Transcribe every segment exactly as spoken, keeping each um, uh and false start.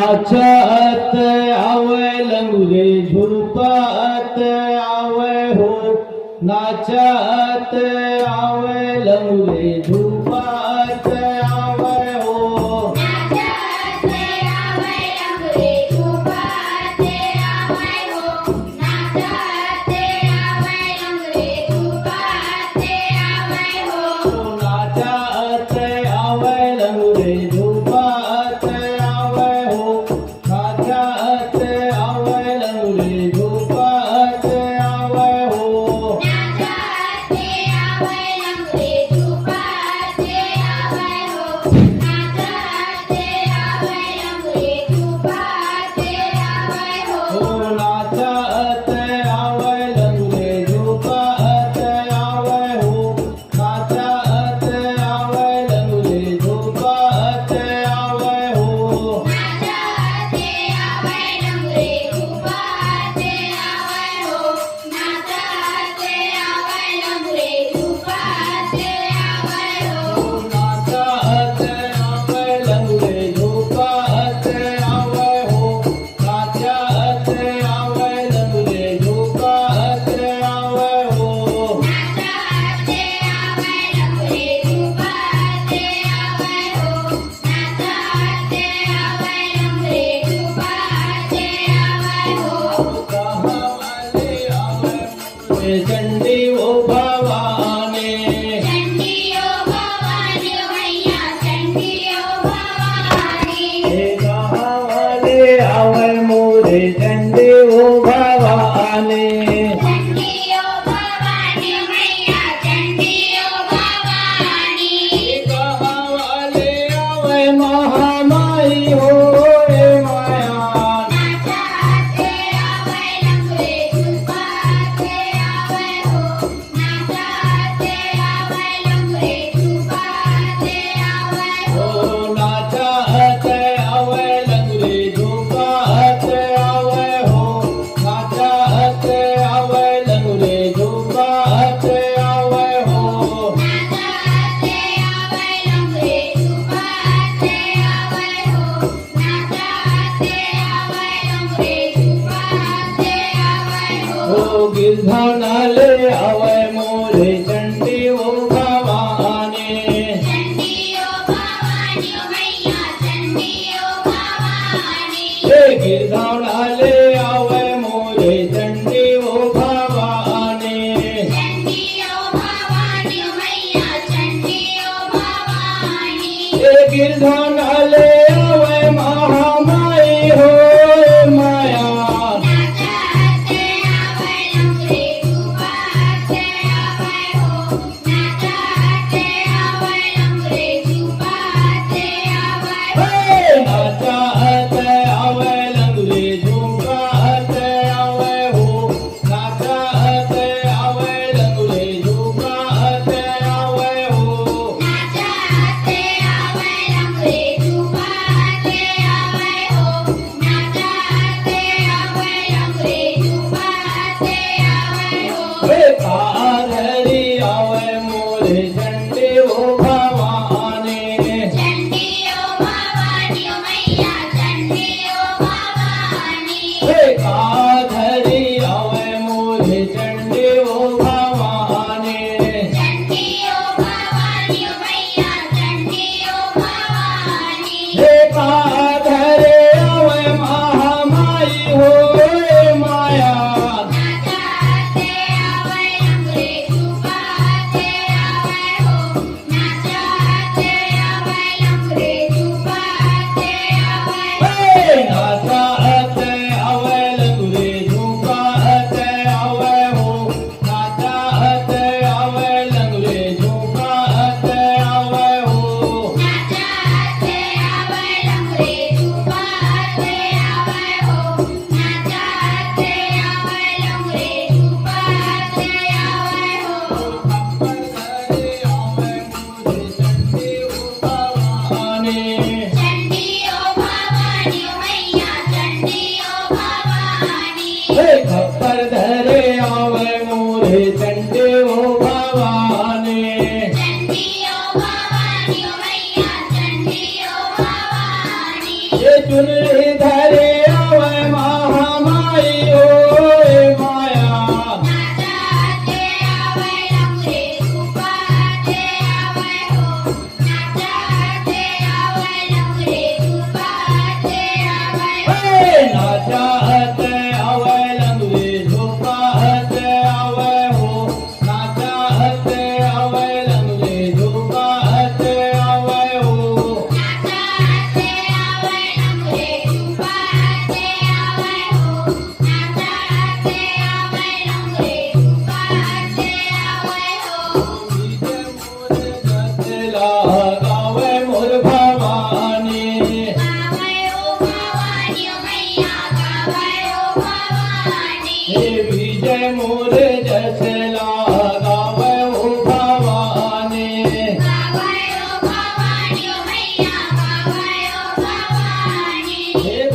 नाचत आवै लंगुरे झूपत आवै हो, नाचत आवै लंगुरे झूपत आवै हो। नाचत आवै लंगुरे झूपत आवै हो, नाचत आवै लंगुरे झूपत आवै हो। ओ नाचत आवै लंगुरे झूपत आवै हो, नाचत आवै लंगुरे झूपत आवै हो। नाचत आवै लंगुरे झूपत आवै हो। नाचत आवै लंगुरे झूपत आवै हो। कहाँ वाले आवै चंडी ओ भवानी। चंडी ओ भवानी, ओ मैया चंडी ओ भवानी। हे कहाँ वाले आवै मोरे चंडी ओ भवानी। चंडी ओ भवानी, ओ मैया चंडी ओ भवानी। हे कहाँ वाले आवै महामाई हो रे माया। नाचत आवै लंगुरे झूपत आवै हो। ओ नाचत आवै लंगुरे झूपत आवै हो। नाचत आवै लंगुरे झूपत आवै हो। ओ गिरधन ले आवै मोरे चंडी ओ भवानी। चंडी ओ भवानी, ओ मैया चंडी ओ भवानी। हे गिरधन ले आवै मोरे चंडी ओ भवानी। चंडी ओ भवानी, ओ मैया चंडी ओ भवानी। हे गिरधन ले आवै महामाई हो माया। नाचत आवै लंगुरे झूपत आवै हो। हे नाचत आवै लंगुरे झूपत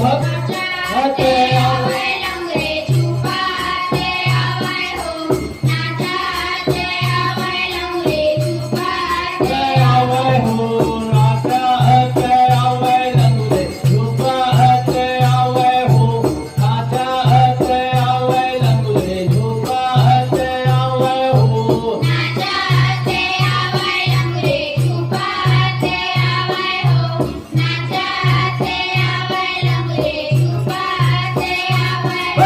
भक्त